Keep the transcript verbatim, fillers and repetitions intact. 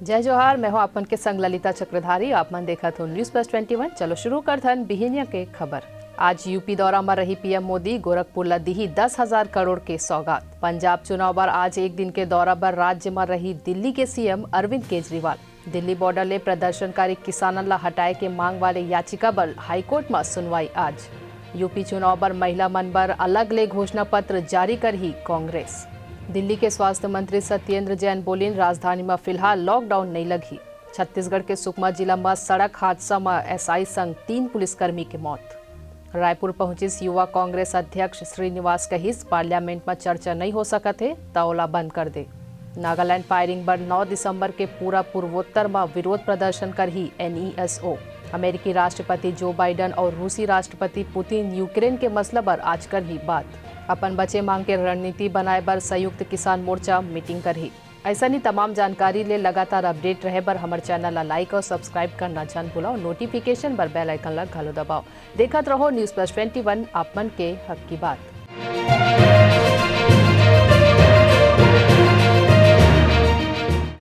जय जोहार, मैं हूं आप मन के संग ललिता चक्रधारी। आप मन देखत हो News Plus Twenty One। चलो शुरू करथन बिहिनिया के खबर। आज यूपी दौरा म रही पीएम मोदी, गोरखपुर ला दिही दस हजार करोड़ के सौगात। पंजाब चुनाव बर आज एक दिन के दौरा बर राज्य म रही दिल्ली के सीएम अरविंद केजरीवाल। दिल्ली बॉर्डर ले प्रदर्शनकारी किसानन ला हटाए के मांग वाले याचिका बर हाईकोर्ट म सुनवाई आज। यूपी चुनाव बर महिला मन बर अलग ले घोषणा पत्र जारी करही कांग्रेस। दिल्ली के स्वास्थ्य मंत्री सत्येंद्र जैन बोलिन, राजधानी म फिलहाल लॉकडाउन नइ लगही। छत्तीसगढ़ के सुकमा जिला म सड़क हादसा म एसआई संग तीन पुलिसकर्मी के मौत। रायपुर पहुंचिस युवा कांग्रेस अध्यक्ष श्रीनिवास कहिस, पार्लियामेंट म चर्चा नइ हो सकत हे, त ओला बंद कर दे। नागालैंड फायरिंग बर नौ दिसंबर के पूरा पूर्वोत्तर म विरोध प्रदर्शन करही एनईएसओ। अमेरिकी राष्ट्रपति जो बाइडन और रूसी राष्ट्रपति पुतिन यूक्रेन के मसला बर आज करही बात। अपन बचे मांग के रणनीति बनाए बर संयुक्त किसान मोर्चा मीटिंग करही। ऐसनी तमाम जानकारी ले लगातार अपडेट रहे बर हमर चैनल ला लाइक और सब्सक्राइब करना झन भूलव। नोटिफिकेशन बर बेल आइकन ला घलो दबाव। देखत रहो News Plus Twenty One, आप मन के हक की बात।